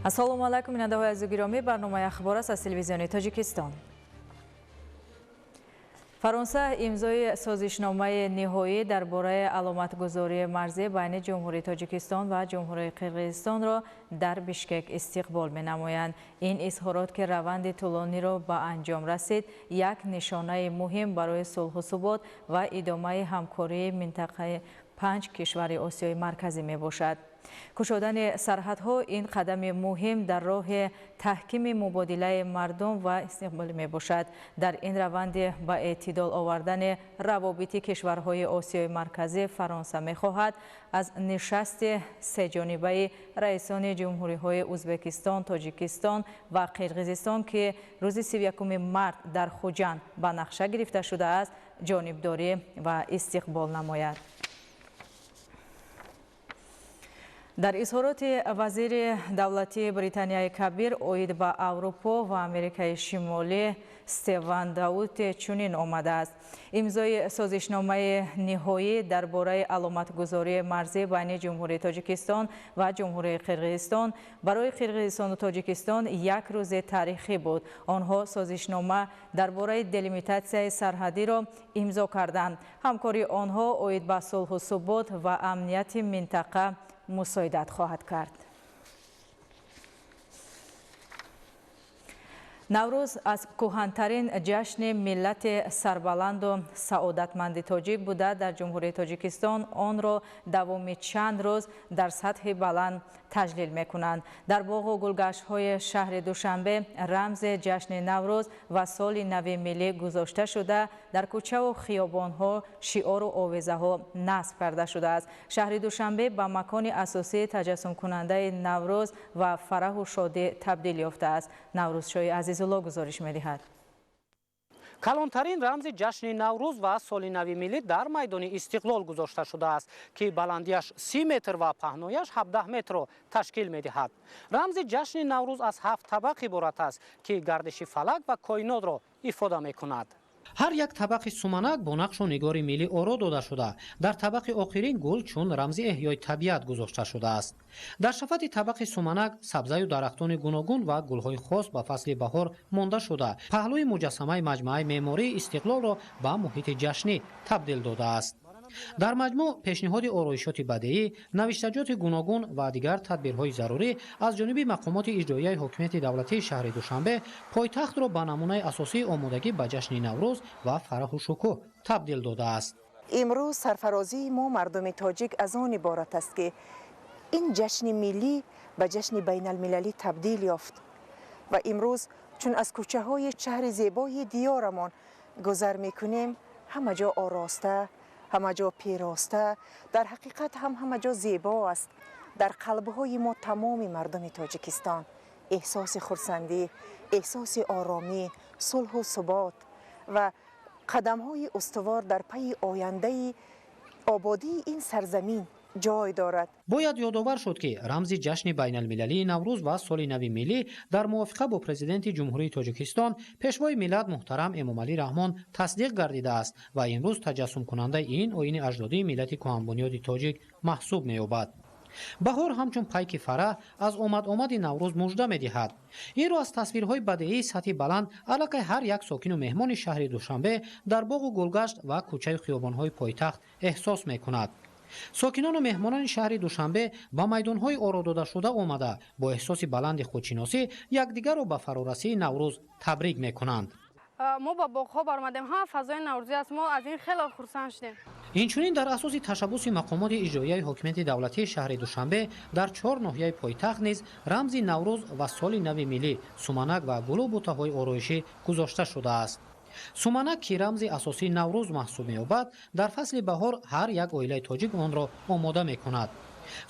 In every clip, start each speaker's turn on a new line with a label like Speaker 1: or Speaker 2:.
Speaker 1: Ассалому алайкум, бинандаҳои азизу гиромӣ, барномаи ахбор аст аз телевизиони Тоҷикистон. Фаронса имзои созишномаи ниҳоӣ дар бораи аломатгузории марзӣ байни Ҷумҳурии Тоҷикистон ва Ҷумҳурии Қирғизистонро дар Бишкек истиқбол менамоянд. Ин изҳорот, ки раванди тӯлониро ба анҷом расид, як нишонаи муҳим барои сулҳу субот ва идомаи ҳамкории минтақаи 5 кишвари Осиёи Марказӣ мебошад. Кушодани сарҳадҳо ин қадами муҳим дар роҳи таҳкими мубодилаи мардум ва истиқбол мебошад. Дар ин раванди ба эътидол овардани равобити кишварҳои Осиёи Марказӣ Фаронса мехоҳад аз нишасти сеҷонибаи раисони ҷумҳуриҳои Узбекистон, Тоҷикистон ва Қирғизистон, ки рӯзи 31 март дар Хуҷанд ба нақша гирифта шудааст, ҷонибдорӣ ва истиқбол намояд. Дар изҳороти вазири давлатии Британияи Кабир оид ба Аврупо ва Америкаи Шимолӣ Стеван Даути чунин омадааст. Имзои созишномаи ниҳоӣ дар бораи аломатгузории марзӣ байни Ҷумҳурии Тоҷикистон ва Ҷумҳурии Қирғизистон барои Қирғизистону Тоҷикистон як рӯзи таърихӣ буд. Онҳо созишнома дар бораи делимитатсияи сарҳадиро имзо карданд. Ҳамкории онҳо оид ба сулҳу субот ва амнияти минтақа мусоидат хоҳад кард. Наврӯз аз кӯҳантарин ҷашни миллати сарбаланду саодатманди тоҷик буда, дар Ҷумҳурии Тоҷикистон онро давоми чанд рӯз дар сатҳи баланд таҷлил мекунанд. Дар боғу гулгаштҳои шаҳри Душанбе рамзи ҷашни Наврӯз ва соли нави миллӣ гузошта шуда, дар кӯчаву хиёбонҳо шиору овезаҳо насб карда шудааст. Шаҳри Душанбе ба макони асосии таҷассумкунандаи Наврӯз ва фараҳу шодӣ табдил ёфтааст. Наврӯзшоҳи Азизулло гузориш медиҳад.
Speaker 2: Калонтарин рамзи ҷашни Наврӯз ва соли нави миллӣ дар майдони Истиқлол гузошта шудааст, ки баландиаш 30 метр ва паҳнояш 17 метрро ташкил медиҳад. Рамзи ҷашни Наврӯз аз 7 табақ иборат аст, ки гардиши фалак ва коинотро ифода мекунад. Ҳар як табақи суманак бо нақшу нигори миллӣ оро дода шуда, дар табақи охирин гул чун рамзи эҳёи табиат гузошта шудааст. Дар шафати табақи суманак сабзаю дарахтони гуногун ва гулҳои хос ба фасли баҳор монда шуда, паҳлӯи муҷассамаи маҷмӯаи меъмории Истиқлолро ба муҳити ҷашнӣ табдил додааст. Дар маҷмӯъ пешниҳоди ороишоти бадеӣ, навиштаҷоти гуногун ва дигар тадбирҳои зарурӣ аз ҷониби мақомоти иҷроияи ҳокимияти давлатии шаҳри Душанбе пойтахтро ба намунаи асосии омодагӣ ба ҷашни Наврӯз ва фараҳу шукӯҳ табдил додааст.
Speaker 3: Имрӯз сарфарозии мо мардуми тоҷик аз он иборат аст, ки ин ҷашни миллӣ ба ҷашни байналмилалӣ табдил ёфт ва имрӯз чун аз кӯчаҳои шаҳри зебои диёрамон гузар мекунем, ҳама ҷо ороста, ҳама ҷо пироста, дар ҳақиқат ҳам ҳама ҷо зебо аст. Дар қалбҳои мо тамоми мардуми Тоҷикистон эҳсоси хурсандӣ, эҳсоси оромӣ, сулҳу субот ва қадамҳои устувор дар пайи ояндаи ободии ин сарзамин ҷой дорад.
Speaker 2: Бояд ёдовар шуд, ки рамзи ҷашни байналмилалии Наврӯз ва соли нави миллӣ дар мувофиқа бо Президенти Ҷумҳурии Тоҷикистон, Пешвои миллат муҳтарам Эмомалӣ Раҳмон тасдиқ гардидааст ва имрӯз таҷассумкунандаи ин оини аҷдодии миллати кӯҳанбунёди тоҷик маҳсуб меёбад. Баҳор ҳамчун пайки фараҳ аз омад-омади Наврӯз мужда медиҳад. Инро аз тасвирҳои бадеии сатҳи баланд аллакай ҳар як сокину меҳмони шаҳри Душанбе дар боғу гулгашт ва кӯчаю хиёбонҳои пойтахт эҳсос мекунад. Сокинону меҳмонони шаҳри Душанбе ба майдонҳои оро додашуда омада бо эҳсоси баланди худшиносӣ якдигарро ба фарорасии Наврӯз табрик мекунанд.
Speaker 4: Мо ба боғҳо баромадем, ҳама фазои наврӯзӣ аст, мо аз ин хеле хурсанд шудем.
Speaker 2: Инчунин дар асоси ташаббуси мақомоти иҷроияи ҳокимияти давлатии шаҳри Душанбе дар 4 ноҳияи пойтахт низ рамзи Наврӯз ва соли нави миллӣ суманак ва гулу бутаҳои ороишӣ гузошта шудааст. Суманак, ки рамзи асосии Наврӯз маҳсуб меёбад, дар фасли баҳор ҳар як оилаи тоҷик онро омода мекунад.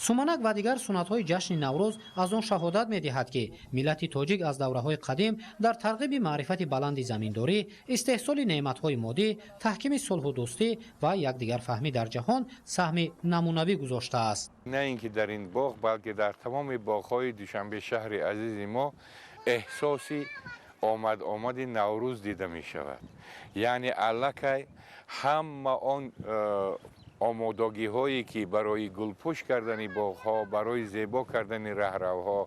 Speaker 2: Суманак ва дигар суннатҳои ҷашни Наврӯз аз он шаҳодат медиҳад, ки миллати тоҷик аз давраҳои қадим дар тарғиби маърифати баланди заминдорӣ, истеҳсоли неъматҳои моддӣ, таҳкими сулҳу дӯстӣ ва якдигарфаҳмӣ дар ҷаҳон саҳми намунавӣ гузоштааст.
Speaker 5: На ин ки дар ин боғ, балки дар тамоми боғҳои Душанбе, шаҳри азизи мо, эҳсоси омад-омади Наврӯз дида мешавад. Яъне аллакай ҳама он Омодагиҳое ки барои гулпӯш кардани боғҳо, барои зебо кардани раҳравҳо,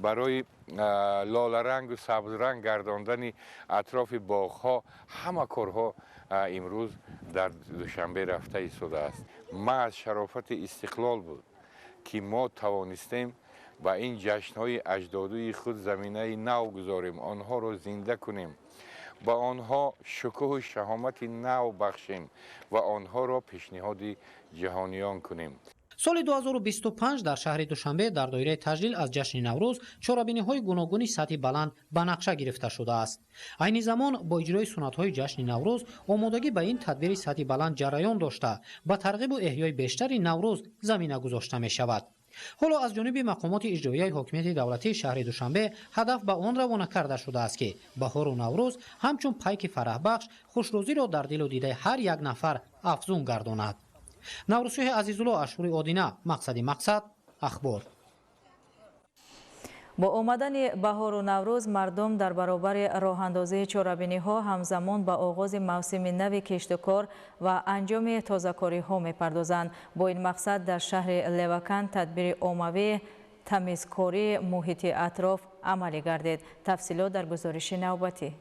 Speaker 5: барои лоларангу сабзранг гардондани атрофи боғҳо, ҳама корҳо имрӯз дар Душанбе рафта истодааст. Маҳз шарофати истиқлол буд, ки мо тавонистем ба ин ҷашнҳои аҷдодии худ заминаи нав гузорем, онҳоро зинда кунем, ба онҳо шукӯҳу шаҳомати нав бахшем ва онҳоро пешниҳоди ҷаҳониён кунем.
Speaker 2: Соли 2025 дар шаҳри Душанбе дар доираи таҷлил аз ҷашни Наврӯз чорабиниҳои гуногуни сатҳи баланд ба нақша гирифта шудааст. Айни замон бо иҷрои суннатҳои ҷашни Наврӯз омодагӣ ба ин тадбири сатҳи баланд ҷараён дошта, ба тарғибу эҳёи бештари Наврӯз замина гузошта мешавад. Ҳоло аз ҷониби мақомоти иҷроияи ҳокимияти давлатии шаҳри Душанбе ҳадаф ба он равона карда шудааст, ки баҳору Наврӯз ҳамчун пайки фараҳбахш хушрӯзиро дар дилу дидаи ҳар як нафар афзун гардонад. Наврӯзшоҳи Азизулло, Ашури Одина, Мақсади мақсад, Ахбор.
Speaker 1: Бо омадани баҳору Наврӯз мардум дар баробари роҳандозии чорабиниҳо ҳамзамон ба оғози мавсими нави киштукор ва анҷоми тозакориҳо мепардозанд. Бо ин мақсад дар шаҳри Леваканд тадбири оммавӣ тамизкории муҳити атроф амалӣ гардид. Тафсилот дар гузориши навбатӣ.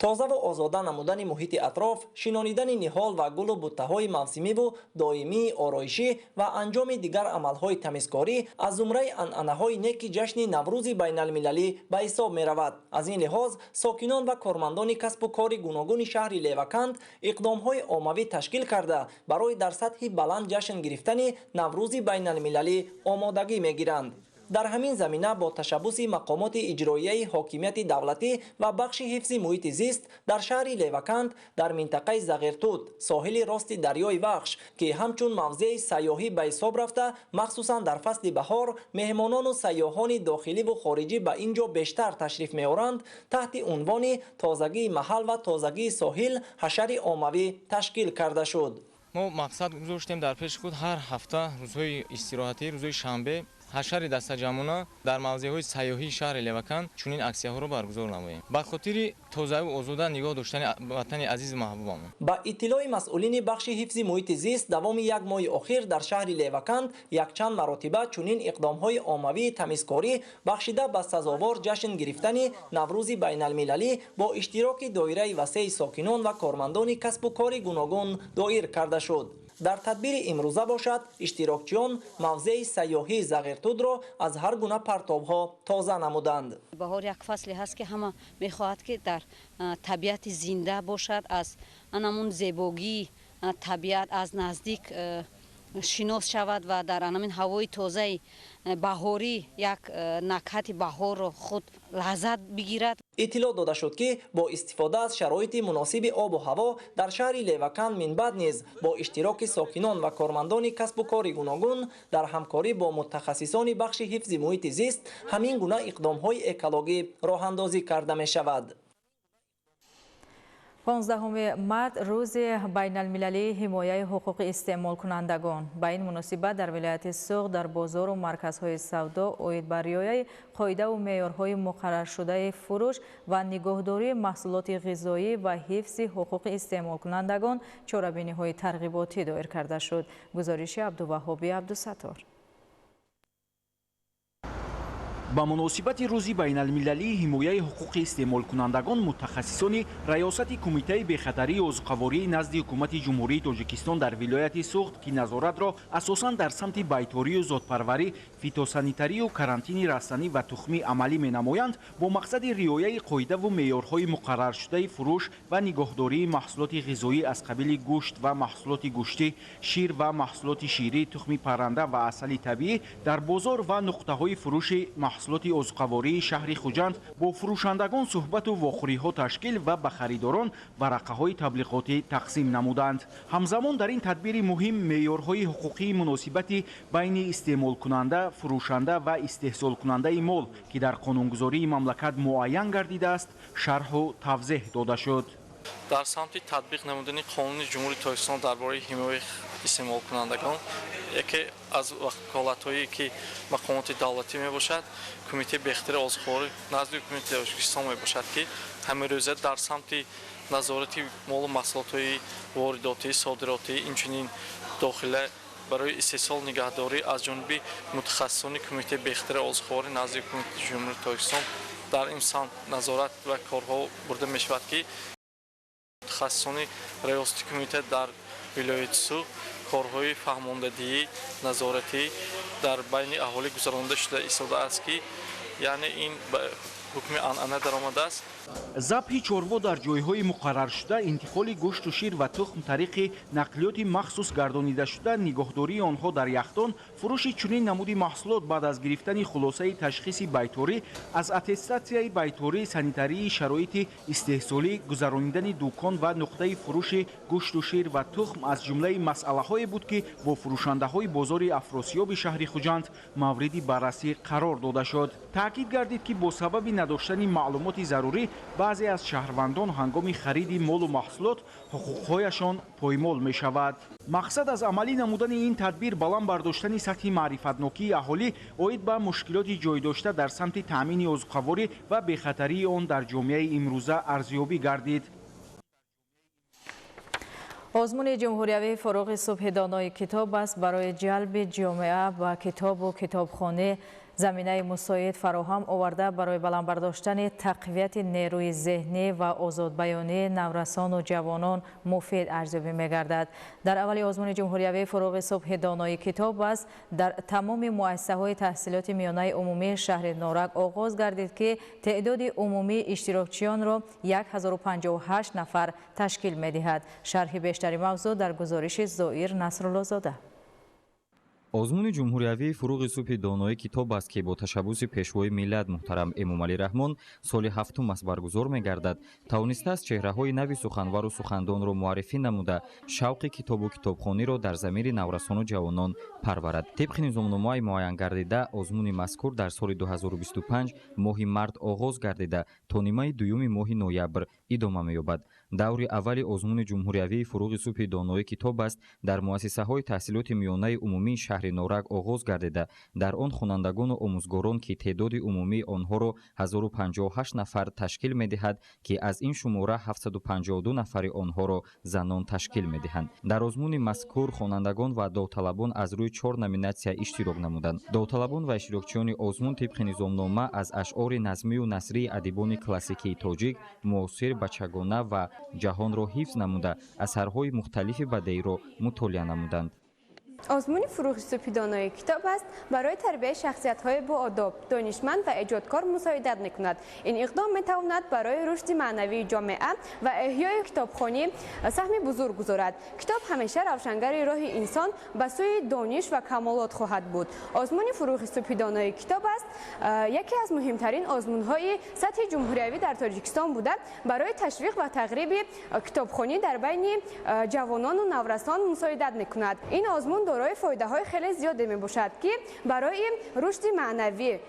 Speaker 6: Тозаву озода намудани муҳити атроф, шинонидани ниҳол ва гулу буттаҳои мавсимиву доимии ороишӣ ва анҷоми дигар амалҳои тамизкорӣ аз зумраи анъанаҳои неки ҷашни Наврӯзи байналмилалӣ ба ҳисоб меравад. Аз ин лиҳоз сокинон ва кормандони касбу кори гуногуни шаҳри Леваканд иқдомҳои оммавӣ ташкил карда, барои дар сатҳи баланд ҷашн гирифтани Наврӯзи байналмилалӣ омодагӣ мегиранд. Дар ҳамин замина бо ташаббуси мақомоти иҷроияи ҳокимияти давлатӣ ва бахши ҳифзи муҳити зист дар шаҳри Леваканд дар минтақаи Зағиртут, соҳили рости дарёи Вахш, ки ҳамчун мавзеи сайёҳӣ ба ҳисоб рафта, махсусан дар фасли баҳор меҳмонону сайёҳони дохиливу хориҷӣ ба ин ҷо бештар ташриф меоранд, таҳти унвони «Тозагии маҳал ва тозагии соҳил» ҳашари оммавӣ ташкил карда шуд.
Speaker 7: Мо мақсад гузоштем дар пеши худ ҳар ҳафта рӯзҳои истироҳатӣ, рӯзҳои шанбе ҳашари дастаҷамъона дар мавзеъҳои сайёҳии шаҳри Леваканд чунин аксияҳоро баргузор намоем, ба хотири тозаву озода нигоҳ доштани ватани азизу маҳбубамон.
Speaker 6: Ба иттилои масъулини бахши ҳифзи муҳити зист, давоми як моҳи охир дар шаҳри Леваканд якчанд маротиба чунин иқдомҳои оммавии тамизкорӣ бахшида ба сазовор ҷашн гирифтани Наврӯзи байналмилалӣ бо иштироки доираи васеи сокинон ва кормандони касбу кори гуногун доир карда шуд. Дар тадбири имрӯза бошад, иштирокчиён мавзеи сайёҳии Зағиртудро аз ҳар гуна партобҳо тоза намуданд.
Speaker 8: Баҳор як фасле ҳаст, ки ҳама мехоҳад, ки дар табиати зинда бошад, аз анамун зебогии табиат аз наздик шинос шавад ва дар анамин ҳавои тозаи баҳорӣ як накҳати баҳорро худ лаззат бигирад.
Speaker 6: Иттилоъ дода шуд, ки бо истифода аз шароити муносиби обу ҳаво дар шаҳри Леваканд минбаъд низ бо иштироки сокинон ва кормандони касбу кори гуногун дар ҳамкорӣ бо мутахассисони бахши ҳифзи муҳити зист ҳамин гуна иқдомҳои экологӣ роҳандозӣ карда мешавад.
Speaker 1: 15 март рӯзи байналмилалии ҳимояи ҳуқуқи истеъмолкунандагон. Ба ин муносибат дар вилояти Суғд дар бозору марказҳои савдо оид ба риояи қоидаву меъёрҳои муқарраршудаи фурӯш ва нигоҳдории маҳсулоти ғизоӣ ва ҳифзи ҳуқуқи истеъмолкунандагон чорабиниҳои тарғиботӣ доир карда шуд. Гузориши Абдуваҳоби Абдусаттор.
Speaker 9: Ба муносибати рӯзи байналмилалии ҳимояи ҳуқуқи истеъмолкунандагон мутахассисони Раёсати Кумитаи бехатарии озуқавории назди Ҳукумати Ҷумҳурии Тоҷикистон дар вилояти Суғд, ки назоратро асосан дар самти байторию зодпарварӣ, фитосанитарию карантини растанӣ ва тухмӣ амалӣ менамоянд, бо мақсади риояи қоидаву меъёрҳои муқарраршудаи фурӯш ва нигоҳдории маҳсулоти ғизоӣ аз қабили гӯшт ва маҳсулоти гӯштӣ, шир ва маҳсулоти ширӣ, тухми парранда ва асали табиӣ дар бозор ва нуқтаҳои фурӯши маҳсулоти озуқавории шаҳри Хуҷанд бо фурӯшандагон суҳбату вохӯриҳо ташкил ва ба харидорон варақаҳои таблиғотӣ тақсим намуданд. Ҳамзамон дар ин тадбири муҳим меъёрҳои ҳуқуқии муносибати байни истеъмолкунанда, фурӯшанда ва истеҳсолкунандаи мол, ки дар қонунгузории мамлакат муайян гардидааст, шарҳу тавзеҳ дода шуд.
Speaker 10: Дар самти татбиқ намудани қонуни Ҷумҳурии Тоҷикистон дар бораи ҳимояи истеъмолкунандагон яке аз ваколатҳое, ки мақомоти давлатӣ мебошад, Кумитаи бехатари озуқаворӣ назди Ҳукумати Тоҷикистон мебошад, ки ҳамарӯза дар самти назорати молу маҳсулотҳои воридотӣ, содиротӣ, инчунин дохила барои истеҳсол нигаҳдорӣ аз ҷониби мутахассисони Кумитаи бехатари озуқаворӣ назди Ҳукумати Ҷумҳурии Тоҷикистон дар ин самт назорат ва корҳо бурда мешавад, ки мутахассисони раёсати кумита дар вилояти Суғд корҳои фаҳмондадиҳӣ, назоратӣ дар байни аҳолӣ гузаронида шуда истодааст, ки яъне ин ба ҳукми анъана даромадааст.
Speaker 9: Забҳи чорво дар ҷойҳои муқарраршуда, интиқоли гӯшту шир ва тухм тариқи нақлиёти махсус гардонидашуда, нигоҳдории онҳо дар яхдон, фурӯши чунин намуди маҳсулот баъд аз гирифтани хулосаи ташхиси байторӣ, аз аттестатсияи байторӣ, санитарии шароити истеҳсолӣ, гузаронидани дукон ва нуқтаи фурӯши гӯшту шир ва тухм аз ҷумлаи масъалаҳое буд, ки бо фурӯшандаҳои бозори Афросиёби шаҳри Хуҷанд мавриди баррасӣ қарор дода шуд. Таъкид гардид, ки бо сабаби надоштани маълумоти зарурӣ баъзе аз шаҳрвандон ҳангоми хариди молу маҳсулот ҳуқуқҳояшон поймол мешавад. Мақсад аз амалӣ намудани ин тадбир баланд бардоштани сатҳи маърифатнокии аҳолӣ оид ба мушкилоти ҷойдошта дар самти таъмини озуқаворӣ ва бехатарии он дар ҷомеаи имрӯза арзёбӣ гардид.
Speaker 1: Озмуни ҷумҳуриявии фуруғи субҳи донои китоб аст барои ҷалби ҷомеа ба китобу китобхонӣ заминаи мусоид фароҳам оварда, барои баланд бардоштани тақвияти нерӯи зеҳнӣ ва озодбаёнии наврасону ҷавонон муфид арзёбӣ мегардад. Дар аввали озмуни ҷумҳуриявии фуруғи субҳи донои китоб аст дар тамоми муассисаҳои таҳсилоти миёнаи умумии шаҳри Норак оғоз гардид, ки теъдоди умумии иштирокчиёнро 1058 нафар ташкил медиҳад. Шарҳи бештари мавзӯъ дар гузориши Зоир Насруллозода.
Speaker 11: Озмуни ҷумҳуриявии фуруғи субҳи донои китоб аст, ки бо ташаббуси пешвои миллат муҳтарам Эмомалӣ Раҳмон соли ҳафтум аст баргузор мегардад, тавонистааст чеҳраҳои нави суханвару сухандонро муаррифӣ намуда, шавқи китобу китобхониро дар замири наврасону ҷавонон парварад. Тибқи низомномаи муайянгардида, озмуни мазкур дар соли 2025 моҳи март оғоз гардида, то нимаи дуюми моҳи ноябр идома меёбад. Даври аввали озмуни ҷумҳуриявии фуруғи субҳи донои китоб аст дар муассисаҳои таҳсилоти миёнаи умумии шаҳри Норак оғоз гардида, дар он хонандагону омӯзгорон, ки теъдоди умумии онҳоро 1058 нафар ташкил медиҳад, ки аз ин шумора 752 нафари онҳоро занон ташкил медиҳанд. Дар озмуни мазкур хонандагон ва довталабон аз рӯи 4 номинатсия иштирок намуданд. Довталабон ва иштирокчиёни озмун тибқи низомнома аз ашъори назмию насрии адибони классикии тоҷик, муосир, бачагона ва ҷаҳонро ҳифз намуда, асарҳои мухталифи бадеиро мутолиа намуданд.
Speaker 12: Озмуни фуруғи субҳи донои китоб аст барои тарбияи шахсиятҳои боодоб, донишманд ва эҷодкор мусоидат мекунад. Ин иқдом метавонад барои рушди маънавии ҷомеа ва эҳёи китобхонӣ саҳми бузург гузорад. Китоб ҳамеша равшангари роҳи инсон ба сӯи дониш ва камолот хоҳад буд. Озмуни фуруғи субҳи донои китоб аст яке аз муҳимтарин озмунҳои сатҳи ҷумҳуриявӣ дар Тоҷикистон буда, барои ташвиқ ва тағриби китобхонӣ дар байни ҷавонону наврасон мусоидат мекунад. Ин озмун дорои фоидаҳои хеле зиёде мебошад, ки барои рушди маънавӣ,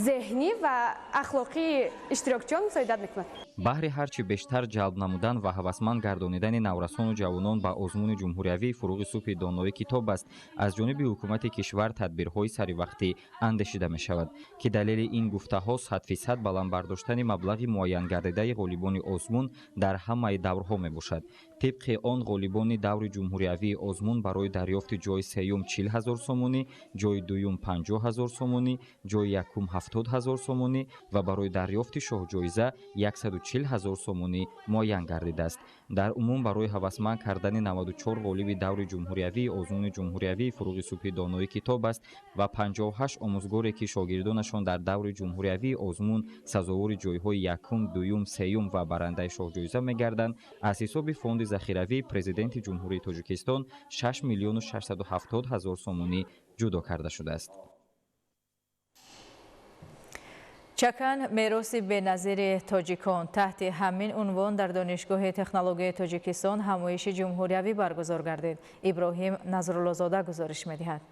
Speaker 12: зеҳнӣ ва ахлоқии иштирокчиён мусоидат мекунад.
Speaker 11: Баҳри ҳарчи бештар ҷалб намудан ва ҳавасманд гардонидани наврасону ҷавонон ба озмуни ҷумҳуриявии фуруғи субҳи донои китоб аст аз ҷониби ҳукумати кишвар тадбирҳои саривақтӣ андешида мешавад, ки далели ин гуфтаҳо 100% баланд бардоштани маблағи муайянгардидаи ғолибони озмун дар ҳамаи даврҳо мебошад. Тибқи он ғолибони даври ҷумҳуриявии озмун барои дарёфти ҷои сеюм 40 0 сомонӣ, ҷои дуюм 50 0 сомонӣ, ҷои якум 70 0 сомонӣ ва барои дарёфти шоҳҷоиза 140 0 сомонӣ муайян гардидааст. Дар умум барои ҳавасманд кардани 94 ғолиби даври ҷумҳуриявии озмуни ҷумҳуриявии фуруғи субҳи донои китоб аст ва 58 омӯзгоре, ки шогирдонашон дар даври ҷумҳуриявии озмун сазовори ҷойҳои якум, дуюм, сеюм ва барандаи шоҳҷоиза мегарданд, аз ҳисоби фонди захиравии Президенти Ҷумҳурии Тоҷикистон 6 670 000 сомонӣ ҷудо карда шудааст.
Speaker 1: Чакан мероси беназири тоҷикон таҳти ҳамин унвон дар Донишгоҳи технологияи Тоҷикистон ҳамоиши ҷумҳуриявӣ баргузор гардид. Иброҳим Назруллозода гузориш медиҳад.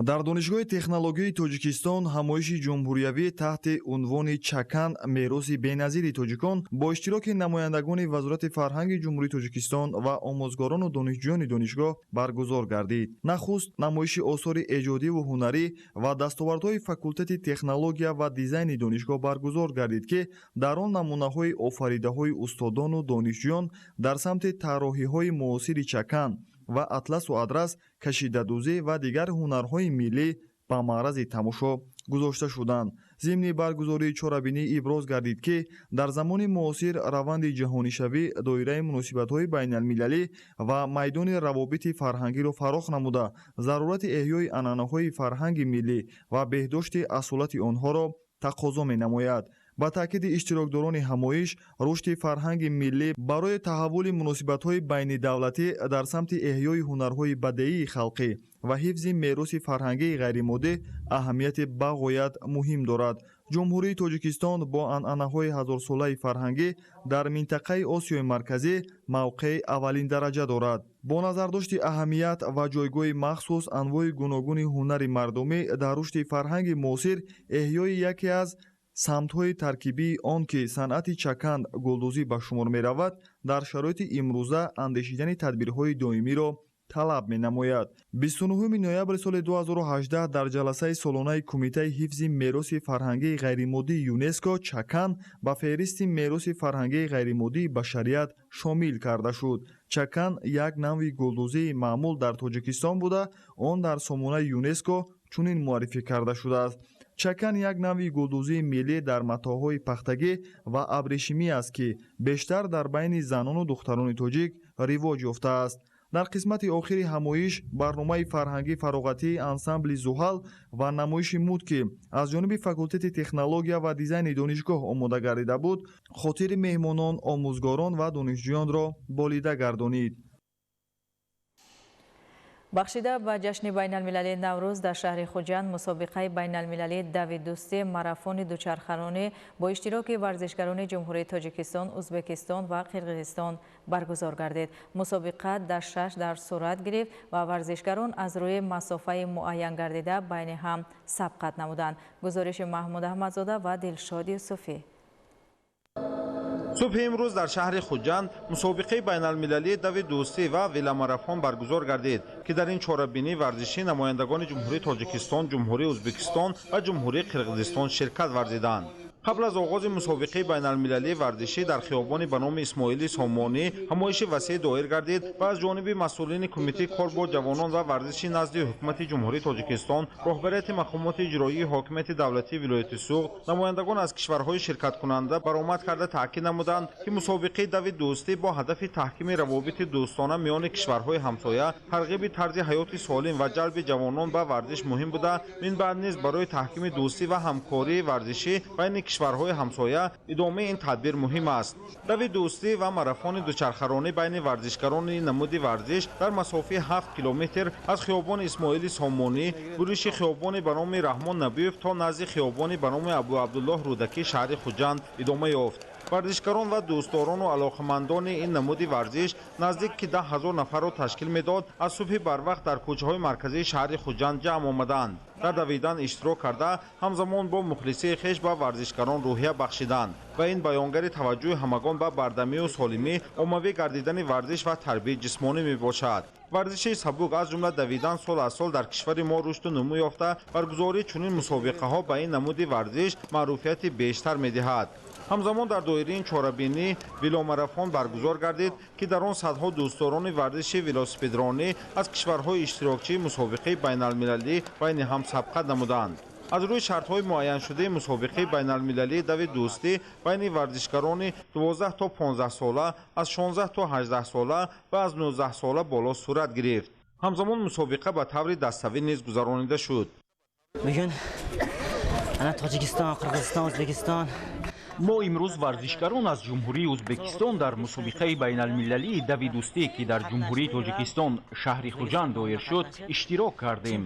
Speaker 13: Дар Донишгоҳи технологияи Тоҷикистон ҳамоиши ҷумҳуриявӣ таҳти унвони Чакан мероси беназири тоҷикон бо иштироки намояндагони Вазорати фарҳанги Ҷумҳурии Тоҷикистон ва омӯзгорону донишҷӯёни донишгоҳ баргузор гардид. Нахуст намоиши осори эҷодиву ҳунарӣ ва дастовардҳои факултети технология ва дизайни донишгоҳ баргузор гардид, ки дар он намунаҳои офаридаҳои устодону донишҷӯён дар самти тарроҳиҳои муосири чакан, ва атласу адрас, кашидадӯзӣ ва дигар ҳунарҳои миллӣ ба маърази тамошо гузошта шуданд. Зимни баргузории чорабинӣ иброз гардид, ки дар замони муосир раванди ҷаҳонишавӣ доираи муносибатҳои байналмилалӣ ва майдони равобити фарҳангиро фарох намуда, зарурати эҳёи анъанаҳои фарҳанги миллӣ ва беҳдошти асолати онҳоро тақозо менамояд. Ба таъкиди иштирокдорони ҳамоиш, рушди фарҳанги миллӣ барои таҳаввули муносибатҳои байнидавлатӣ дар самти эҳёи ҳунарҳои бадеии халқӣ ва ҳифзи мероси фарҳангии ғайримоддӣ аҳамияти бағоят муҳим дорад. Ҷумҳурии Тоҷикистон бо анъанаҳои ҳазорсолаи фарҳангӣ дар минтақаи Осиёи Марказӣ мавқеи аввалин дараҷа дорад. Бо назардошти аҳамият ва ҷойгоҳи махсус анвои гуногуни ҳунари мардумӣ дар рушди фарҳанги муосир, эҳёи яке аз самтҳои таркибии он, ки санъати чаканд гулдӯзӣ ба шумор меравад, дар шароити имрӯза андешидани тадбирҳои доимиро талаб менамояд. 29 ноябри соли 2018 дар ҷаласаи солонаи Кумитаи ҳифзи мероси фарҳангии ғайримоддии ЮНЕСКО чакан ба феҳристи мероси фарҳангии ғайримоддии башарият шомил карда шуд. Чакан як навъи гулдӯзии маъмул дар Тоҷикистон буда, он дар сомонаи ЮНЕСКО чунин муаррифӣ карда шудааст. Чакан як навъи гулдӯзии миллӣ дар матоъҳои пахтагӣ ва абрешимӣ аст, ки бештар дар байни занону духтарони тоҷик ривоҷ ёфтааст. Дар қисмати охири ҳамоиш барномаи фарҳангӣ фароғатии ансамбли «Зуҳал» ва намоиши муд, ки аз ҷониби факултети технология ва дизайни донишгоҳ омода гардида буд, хотири меҳмонон, омӯзгорон ва донишҷӯёнро болида гардонид.
Speaker 1: Бахшида ба ҷашни байналмилалии Наврӯз дар шаҳри Хуҷанд мусобиқаи байналмилалии дави дӯстӣ, марафони дучархаронӣ бо иштироки варзишгарони Ҷумҳурии Тоҷикистон, Ӯзбекистон ва Қирғизистон баргузор гардид. Мусобиқа дар шаш дар сурат гирифт ва варзишгарон аз рӯи масофаи муайян гардида байни ҳам сабқат намуданд. Гузориши Маҳмуд Аҳмадзода ва Дилшод Юсуфӣ.
Speaker 14: Субҳи имрӯз дар шаҳри Хуҷанд мусобиқаи байналмилалии дави дӯстӣ ва веломарафон баргузор гардид, ки дар ин чорабинии варзишӣ намояндагони Ҷумҳурии Тоҷикистон, Ҷумҳурии Ӯзбекистон ва Ҷумҳурии Қирғизистон ширкат варзиданд. Қабл аз оғози мусобиқаи байналмилалии варзишӣ дар хиёбони ба номи Исмоили Сомонӣ ҳамоиши васеъ доир гардид ва аз ҷониби масъулини Кумитаи кор бо ҷавонон ва варзиши назди Ҳукумати Ҷумҳурии Тоҷикистон, роҳбарияти мақомоти иҷроии ҳокимияти давлатии вилояти Суғд, намояндагон аз кишварҳои ширкаткунанда баромад карда таъкид намуданд, ки мусобиқаи дави дӯстӣ бо ҳадафи таҳкими равобити дӯстона миёни кишварҳои ҳамсоя, тарғиби тарзи ҳаёти солим ва ҷалби ҷавонон ба варзиш муҳим буда, минбаъд низ барои таҳкими дӯстӣ ва ҳамкории варзишӣ байни кишварҳои ҳамсоя идомаи ин тадбир муҳим аст. Дави дӯстӣ ва марафони дучархаронӣ байни варзишгарони намуди варзиш дар масофаи 7 километр аз хиёбони Исмоили Сомонӣ, буриши хиёбони ба номи Раҳмон Набиев то назди хиёбони ба номи Абуабдуллоҳ Рӯдакӣ шаҳри Хуҷанд идома ёфт. Варзишгарон ва дӯстдорону алоқамандони ин намуди варзиш наздик ки 10 000 нафарро ташкил медод, аз субҳи барвақт дар кӯчаҳои марказии шаҳри Хуҷанд ҷамъ омаданд. Дар давидан иштирок карда, ҳамзамон бо мухлисии хеш ба варзишгарон рӯҳия бахшиданд ва ин баёнгари таваҷҷӯҳи ҳамагон ба бардамию солимӣ, оммавӣ гардидани варзиш ва тарбияи ҷисмонӣ мебошад. Варзиши сабук, аз ҷумла давидан, сол аз сол дар кишвари мо рушду нумӯ ёфта, баргузории чунин мусобиқаҳо ба ин намуди варзиш маъруфияти бештар медиҳад. Ҳамзамон дар доираи ин чорабинӣ веломарафон баргузор гардид, ки дар он садҳо дӯстдорони варзиши велосипедронӣ аз кишварҳои иштирокчии мусобиқаи байналмилалӣ байни ҳам сабқат намуданд. Аз рӯи шартҳои муайяншудаи мусобиқаи байналмилалии дави дӯстӣ байни варзишгарони 12 то 15 сола, аз 16 то 18 сола ва аз 19 сола боло сурат гирифт. Ҳамзамон мусобиқа ба таври даставӣ низ гузаронида шуд.
Speaker 15: Bugun ana Tojikiston, Qirg'iziston, O'zbekiston.
Speaker 9: Мо имрӯз варзишгарон аз Ҷумҳурии Ӯзбекистон дар мусобиқаи байналмилалии дави дӯстӣ, ки дар Ҷумҳурии Тоҷикистон, шаҳри Хуҷанд доир шуд, иштирок кардем.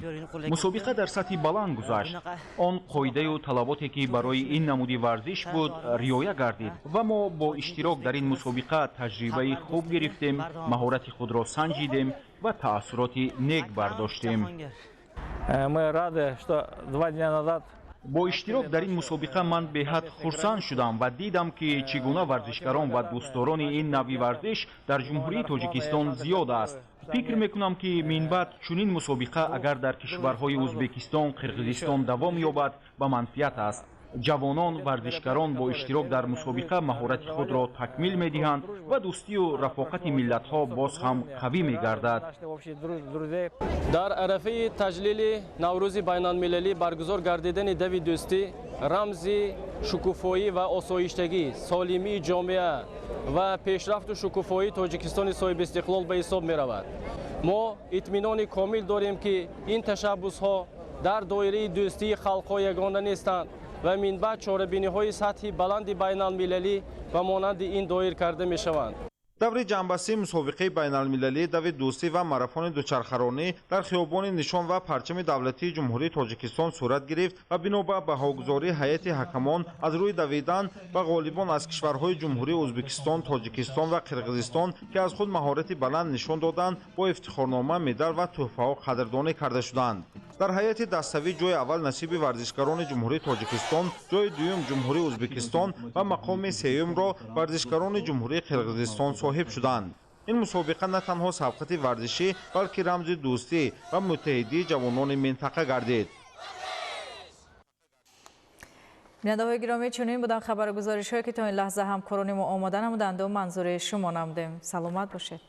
Speaker 9: Мусобиқа дар сатҳи баланд гузашт. Он қоидаю талаботе, ки барои ин намуди варзиш буд, риоя гардид ва мо бо иштирок дар ин мусобиқа таҷрибаи хуб гирифтем, маҳорати худро санҷидем ва таассуроти нек бардоштем.
Speaker 16: Мы рады, что 2 дня назад
Speaker 9: Бо иштирок дар ин мусобиқа ман беҳад хурсанд шудам ва дидам, ки чӣ гуна варзишгарон ва дӯстдорони ин навъи варзиш дар Ҷумҳурии Тоҷикистон зиёд аст. Фикр мекунам, ки минбаъд чунин мусобиқа агар дар кишварҳои Ӯзбекистон, Қирғизистон давом ёбад, ба манфиат аст. Ҷавонон варзишгарон бо иштирок дар мусобиқа маҳорати худро такмил медиҳанд ва дӯстию рафоқати миллатҳо боз ҳам қавӣ мегардад.
Speaker 17: Дар арафаи таҷлили Наврӯзи байналмилалӣ баргузор гардидани дави дӯстӣ рамзи шукуфоӣ ва осоиштагӣ, солимии ҷомеа ва пешрафту шукуфоии Тоҷикистони соҳибистиқлол ба ҳисоб меравад. Мо итминони комил дорем, ки ин ташаббусҳо дар доираи дӯстии халқҳо ягона нестанд ва минбаъд чорабиниҳои сатҳи баланди байналмилалӣ ба монанди ин доир карда мешаванд.
Speaker 14: Даври ҷамъбастии мусобиқаи байналмилалии дави дӯстӣ ва марафони дучархаронӣ дар хиёбони Нишон ва парчами давлатии Ҷумҳурии Тоҷикистон сурат гирифт ва бино ба баҳогузории ҳайати ҳакамон аз рӯи давидан ба ғолибон аз кишварҳои Ҷумҳурии Ӯзбекистон, Тоҷикистон ва Қирғизистон, ки аз худ маҳорати баланд нишон доданд, бо ифтихорнома, медал ва тӯҳфаҳо қадрдонӣ карда шуданд. Дар ҳайати даставӣ ҷои аввал насиби варзишгарони Ҷумҳурии Тоҷикистон, ҷои дуюм Ҷумҳурии Ӯзбекистон ва мақоми сеюмро варзишгарони Ҷумҳурии Қирғизистон соҳиб шуданд. Ин мусобиқа на танҳо сабқати варзишӣ, балки рамзи дӯстӣ ва муттаҳидии ҷавонони минтақа гардид.
Speaker 1: Бинандаҳои гиромӣ, чунин буданд хабару гузоришҳое, ки то ин лаҳза ҳамкорони мо омода намуданд ва манзури шумо намудем. Саломат бошед.